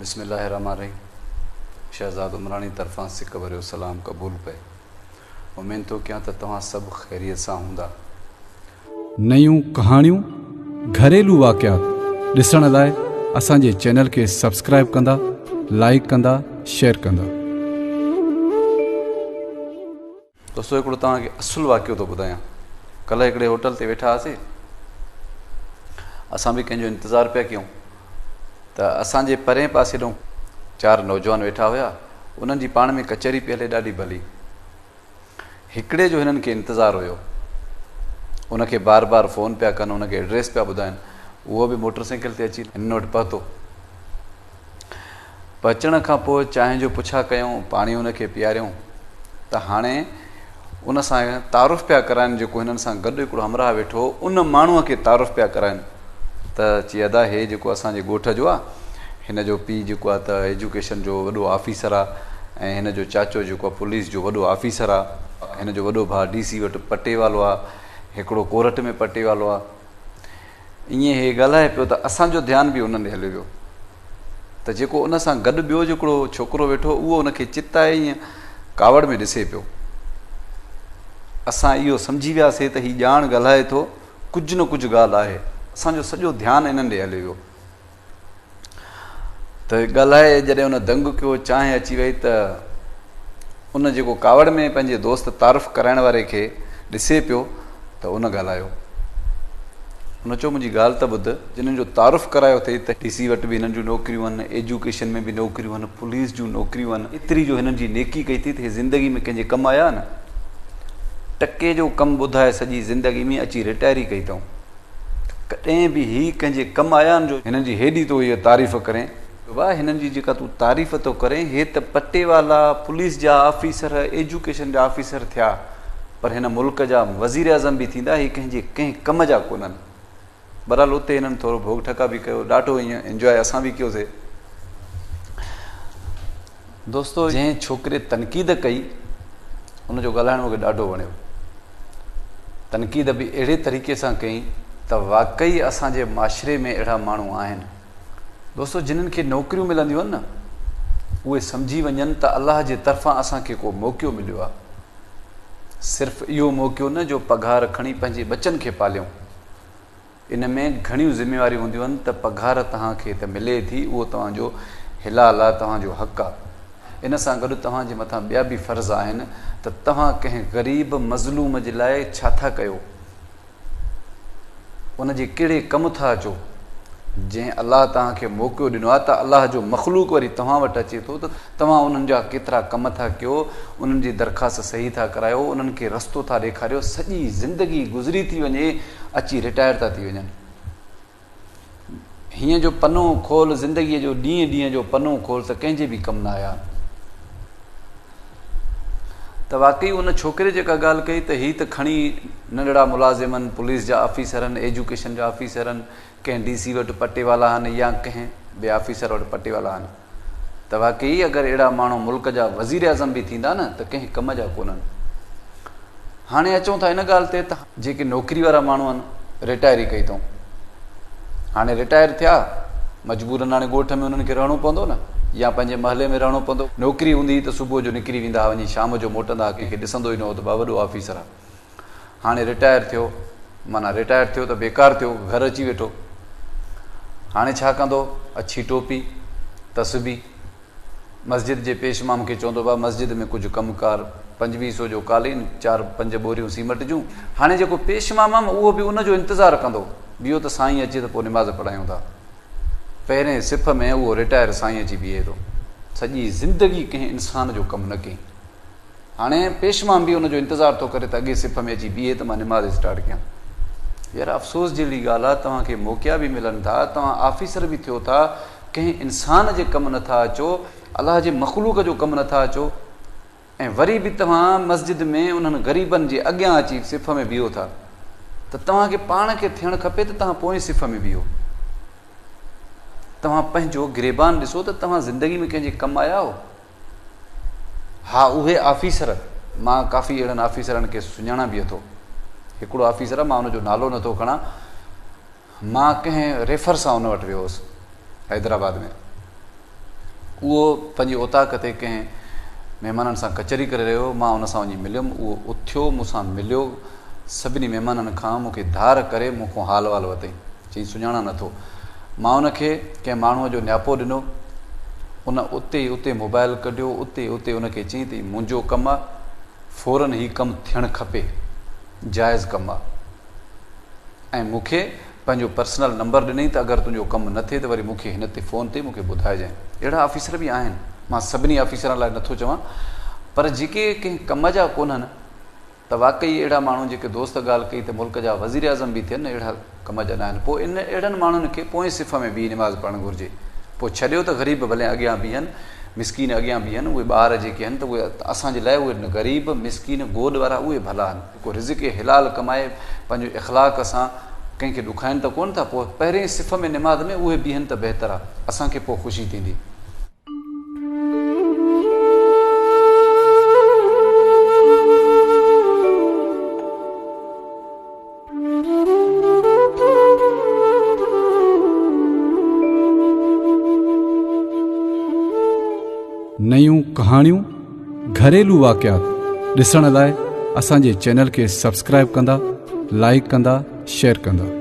بسم الله الرحمٰن الرحيم شهزاد عمراڻي طرفان سڪ ڀريو سلام قبول پئي. اميد ٿو ڪيان ته توهان سڀ خيريت سان هوندا. نيون ڪهاڻيون، گهريلو واقعات ڏسڻ لاء اسان جي چينل کي سبسڪرائيب ڪندا، لائيڪ ڪندا، شيئر ڪندا. دوستو هڪڙو توهان کي اصل واقعو ٿو ٻڌايان. ڪلهه هڪڙي هوٽل تي ويٺا هئاسي. اسان به ڪنهن جو انتظار پيا ڪيون ته اسان جي پرئين پاسي ڏانهن چار نوجوان ويٺا هيا. انهن جي پاڻ ۾ ڪچهري پئي هلي ڏاڍي ڀلي. هڪڙي جو هنن کي انتظار هيو. ان کي بار بار فون پيا ڪن، ان کي ايڊريس پيا ٻڌائن. اهو به موٽر سائيڪل تي اچي هنن وٽ پهتو. پهچڻ کان پوء چانهه جو پڇا ڪيائون، پاڻي ان کي پياريائون ته هاڻي ان سان تعارف پيا ڪرائن جيڪو هنن سان گڏ هڪڙو همراهه ويٺو هو ان ماڻهوء کي تعارف پيا ڪرائن ته چي ادا هي جيڪو اسان جي ڳوٺ جو آ هن جو پيء جيڪو آ ته ايجوڪيشن جو وڏو آفيسر آ ۽ هن جو چاچو جيڪو آ پوليس جو وڏو آفيسر آ هن جو وڏو ڀاء ڊي سي وٽ پٽيوالو آ هڪڙو ڪورٽ ۾ پٽيوالو آ. ائين هي ڳالهائي پيو ته اسان جو ڌيان به انهن ڏي هليو ويو ته جيڪو ان سان گڏ ٻيو جيڪڙو ڇوڪرو ويٺو اهو ان کي چتائي ائين ڪاوڙ ۾ ڏسي پيو. اسان اهو سمجهي وياسي ته هي ڄاڻ ڳالهائي ٿو، ڪجهه نه ڪجهه ڳالهه آهي. اسان جو سڄو ڌيان انهن ڏي هليو ويو. ته ڳالهائي جڏهن ان دنگ ڪيو، چانهه اچي وئي ته ان جيڪو ڪاوڙ ۾ پنهنجي دوست تعارف ڪرائڻ واري کي ڏسي پيو ته ان ڳالهايو. ان چيو منهنجي ڳالهه ته ٻڌ، جنھن جو تعارف ڪرايو اٿئي ته ڊي سي وٽ به هنن جون نوڪريون آهن، ايجوڪيشن ۾ به نوڪريون آهن، پوليس جون نوڪريون آهن، ايتري جو هنن جي نيڪي ڪئي اٿئي ته هي زندگي ۾ ڪنهن جي ڪم آيا نه؟ ٽڪي جو ڪم ٻڌائي سڄي زندگي ۾ اچي رٽائري ڪئي اٿئون. ڪڏهن به هي ڪنهن جي ڪم آيا آهن جو هنن جي هيڏي تون هيء تعريف ڪرين؟ بابا هنن جي جيڪا تون تعريف ٿو ڪرين هي ته پٽيوالا، پوليس جا آفيسر، ايجوڪيشن جا آفيسر ٿيا پر هن ملڪ جا وزيراعظم به ٿيندا هي ڪنهن جي ڪنهن ڪم جا ڪونهن. بهرحال اتي هنن ٿورو ڀوڳ ٺڪا به ڪيو ڏاڍو ائين انجواء اسان به ڪيوسي. دوستو جنهن ڇوڪري تنقيد ڪئي ان جو ڳالهائڻ مونکي ڏاڍو وڻيو. تنقيد به اهڙي طريقي سان ڪئي ته واقعي اسان جي معاشري ۾ اهڙا ماڻهو آهن. دوستو جنھن کي نوڪريون ملنديون آهن نه اهي سمجهي وڃن ته الله جي طرفان اسان کي ڪو موقعو مليو آهي. صرف اهو موقعو نه جو پگهار کڻي پنهنجي ٻچن کي پاليون. ان ۾ گهڻيون ذميواريون هونديون آهن ته پگهار توهان کي ته ملي ٿي اهو توهان جو حلال آهي توهان جو حق آهي. ان سان گڏ توهان جي مٿان ٻيا به فرض آهن ته توهان ڪنهن غريب مظلوم جي لاء ڇا ٿا ڪيو؟ ان جي ڪهڙي ڪم ٿا اچو؟ جنهن الله توهان کي موقعو ڏنو آهي ته الله جو مخلوق وري توهان وٽ اچي ٿو ته توهان انهن جا ڪيترا ڪم ٿا ڪيو، انهن جي درخواست صحيح ٿا ڪرايو، انهن کي رستو ٿا ڏيکاريو، سڄي زندگي گذري ٿي وڃي، اچي رٽائر ٿا ٿي وڃن. هينئن جو پنو کول زندگيء جو ڏينهن ڏينهن جو پنو کول ته ڪنهن جي به ڪم نه آيا. ته واقعي ان ڇوڪري جيڪا ڳالهه ڪئي ته هي ته کڻي ننڍڙا ملازم آهن، پوليس جا آفيسر آهن، ايجوڪيشن جا آفيسر آهن، ڪنهن ڊي سي وٽ پٽيوالا آهن يا ڪنهن ٻئي آفيسر وٽ پٽيوالا آهن ته واقعي اگر اهڙا ماڻهو ملڪ جا وزيراعظم به ٿيندا نه ته ڪنهن ڪم جا ڪونهن. هاڻي اچون ٿا ان ڳالهه تي ته جيڪي نوڪري وارا ماڻهو آهن رٽائري ڪئي اٿئون هاڻي رٽائر ٿيا مجبورن هاڻي ڳوٺ ۾ انهن کي رهڻو پوندو نه يا پنهنجي محلي ۾ رهڻو پوندو نوڪري هوندي هئي ته صبح جو نڪري ويندا هئا وڃي شام جو موٽندا هئا ڪنهن کي ڏسندو ئي نه هو ته ڀاء وڏو آفيسر آهي هاڻي رٽائر ٿيو معنيٰ رٽائر ٿيو ته بيڪار ٿيو گهر اچي ويٺو هاڻي ڇا ڪندو اڇي ٽوپي تسبيح مسجد جي پيش امام کي چوندو ڀاء مسجد ۾ ڪجهه ڪم ڪار، پنجويهه سو جو قالين، چار پنج ٻوريون سيمٽ جون. هاڻي جيڪو پيش امام آ اهو به ان جو انتظار ڪندو، بيهو ته سائين اچي ته پوء نماز پڙهايون ٿا. پهرين صف ۾ اهو رٽائر سائين اچي بيهي ٿو. سڄي زندگي ڪنهن انسان جو ڪم نه ڪيائين. هاڻي پيشمام به ان جو انتظار ٿو ڪري ته اڳئين صف ۾ اچي بيهي ته مان نماز اسٽارٽ ڪيان. يار افسوس جهڙي ڳالهه آهي توهان کي موقعا به ملن ٿا، توهان آفيسر به ٿيو ٿا، ڪنهن انسان جي ڪم نٿا اچو، الله جي مخلوق جو ڪم نٿا اچو ۽ وري به توهان مسجد ۾ انهن غريبن جي اڳيان اچي صف ۾ بيهو ٿا ته توهان کي پاڻ کي ٿيڻ کپي ته توهان پوئين صف ۾ بيهو. توهان پنهنجو گريبان ڏسو ته توهان زندگي ۾ ڪنهن جي ڪم آيا آهيو؟ ها اهي آفيسر، مان ڪافي اهڙن آفيسرن کي سڃاڻان به اٿو. هڪڙو آفيسر آهي مان ان جو نالو نٿو کڻان، مان ڪنهن ريفر سان ان وٽ ويو هوس حيدرآباد ۾ اهو پنهنجي اوطاق تي ڪنهن مهمانن سان ڪچهري ڪري رهيو هو، مان ان سان وڃي مليم، اهو اٿيو مون سان مليو، سڀني مهمانن کان مون کي ڌار ڪري مون کان حال احوال ورتائين، چيائين سڃاڻان نه ٿو. مان ان کي ڪنهن ماڻهوء جو نياپو ڏنو، ان اتي ئي اتي موبائل ڪڍيو، اتي ئي اتي ان کي چيائين ته هي منهنجو ڪم آ، فورن هي ڪم ٿيڻ کپي، جائز ڪم آ. ۽ مون کي پنهنجو پرسنل نمبر ڏنائين ته اگر تنهنجو ڪم نه ٿئي ته وري مون کي هن تي فون تي مون کي ٻڌائجانء. اهڙا آفيسر به آهن. مان سڀني آفيسرن لاء نٿو چوان پر جيڪي ڪنهن ڪم جا ڪونهن ته واقعي اهڙا ماڻهو جيڪي دوست ڳالهه ڪئي ته ملڪ جا وزيراعظم به ٿين اهڙا ڪم جا ناهن پوء ان اهڙن ماڻهن کي پوئين صف ۾ بيهي نماز پڙهڻ گهرجي پوء ڇڏيو ته غريب ڀلي اڳيان بيهن مسڪين اڳيان بيهن اهي ٻار جيڪي آهن ته اهي اسان جي لاء اهي غريب مسڪين گوڏ وارا اهي ڀلا آهن. جيڪو رزق حلال ڪمائي پنهنجو اخلاق سان ڪنهن کي ڏکائن ته ڪونه ٿا پوء پهرين صف ۾ نماز ۾ اهي بيهن ته بهتر آ اسان کي پوء خوشي ٿيندي. نيون ڪهاڻيون گهريلو واقعات ڏسڻ لاء اسان جي چينل کي سبسڪرائب ڪندا لائيڪ ڪندا شيئر ڪندا.